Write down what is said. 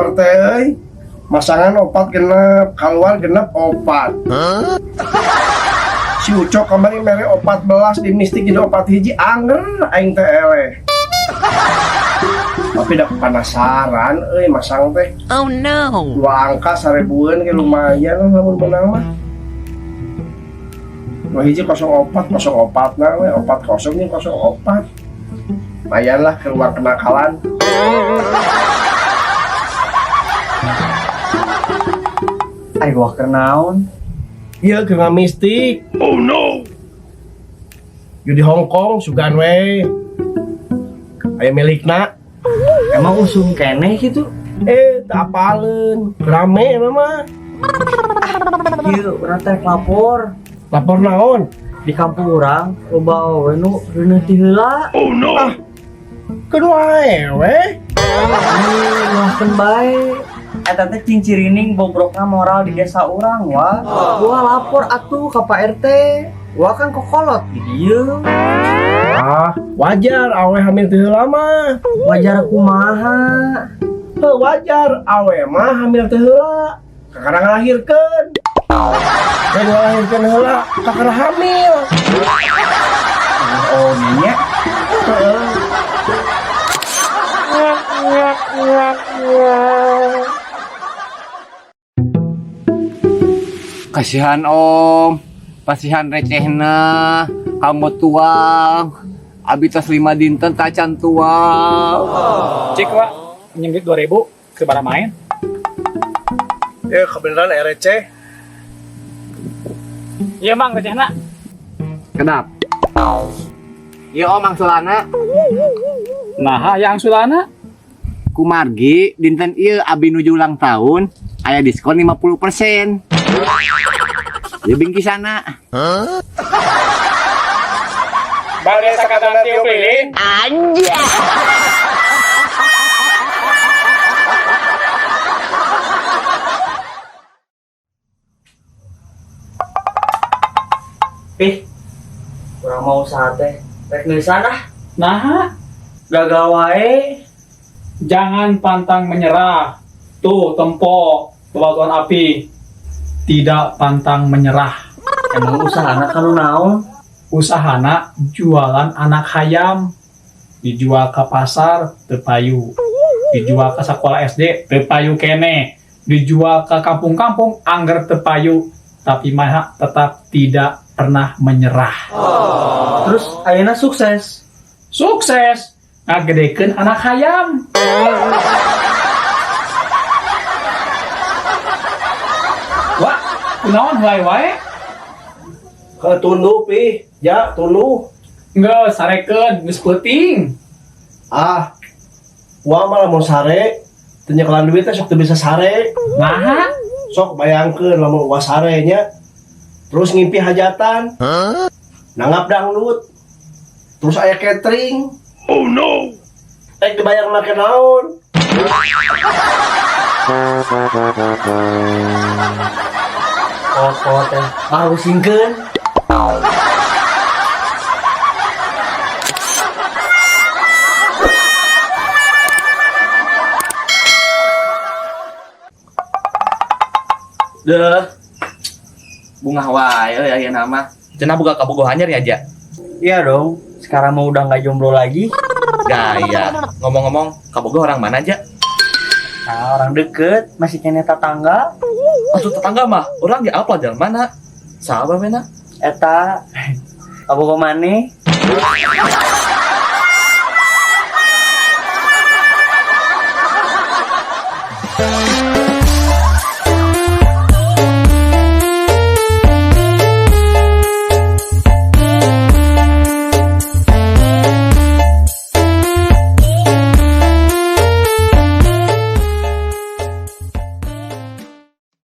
Baper teh euy. Masangan opat genep, keluar genep opat. Si Ucok kamari mere 14 di mistik jadi opat hiji anger aing teh eleh. Tapi dah penasaran euy masang teh. Oh no. Dua angka 1000-an ge lumayan lah lamun menang mah. Dua hiji kosong opat, kosong opat nah we, opat kosong jeung kosong opat. Lumayan lah keluar kenakalan. Ari gua keur naon? Iya keur mistik. Oh no. Di Hong Kong sugan we. Aya milikna. Emang usum keneh gitu? Teu apaleun. Rame emang mah. Ieu urang teh lapor Lapor naon? Di kampung urang loba we nu reuneuh ti heula. Ah. Keun wae we. Ih, bae. Eta teh cincirining bobrokna moral di desa urang wah. Gua lapor atuh ka Pak RT. Gua kan kokolot di dieu. Ah, wajar awe hamil teu heula mah. Wajar kumaha? Heuh, wajar awe mah hamil teu heula. Kakara ngalahirkeun. Dan ngalahirkeun heula, kakara hamil. Oh, nya. Heeh. Kasihan om, pasihan recehna, kamu tuang, abi tos 5 dinten tacan tuang. Cik wa, pinjam duit 2000 ke bara main. Kebenaran receh. Iya mang recehna. Kedap. Iya om angsulana. Nah, yang angsulana. Kumargi dinten ieu abi nuju ulang tahun, aya diskon 50%. Ya bingkisana. Huh? Bade sakadar tiup lilin. Anjay. Pih, urang mau usaha teh. Rek neusan ah. Nah, gagal wae. Jangan pantang menyerah. Tuh, tempo bebatuan api. Tidak pantang menyerah. Emang usahana kanu naon? Usahana jualan anak hayam. Dijual ke pasar teu payu. Dijual ke sekolah SD teu payu kene. Dijual ke kampung-kampung angger teu payu. Tapi mah tetap tidak pernah menyerah. Oh. Terus ayeuna sukses. Sukses ngagedekeun anak hayam. Wah, kunaon wae wae? Ke tunduh pi, ya tunduh. Geus sarekeun geus peuting. Ah. Wah malah mau sare, teu nyekelan duit teh sok teu bisa sare. Naha? Sok bayangkeun lamun uas sare nya. Terus ngimpi hajatan. Huh? Nanggap dangdut. Terus aya catering. Oh no. Rek dibayar make naon? Kolot teh marusingkeun. Deh. Bungah wae euy ayeuna mah. Cenah boga kabogoh anyar ya, Ja? Iya dong, sekarang mah udah nggak jomblo lagi. Gaya. Ngomong-ngomong, kabogoh orang mana, Ja? Nah, orang deket, masih kene tetangga. Atuh tetangga mah, orang di apa jalan mana? Saha mena? Eta, kabogoh maneh?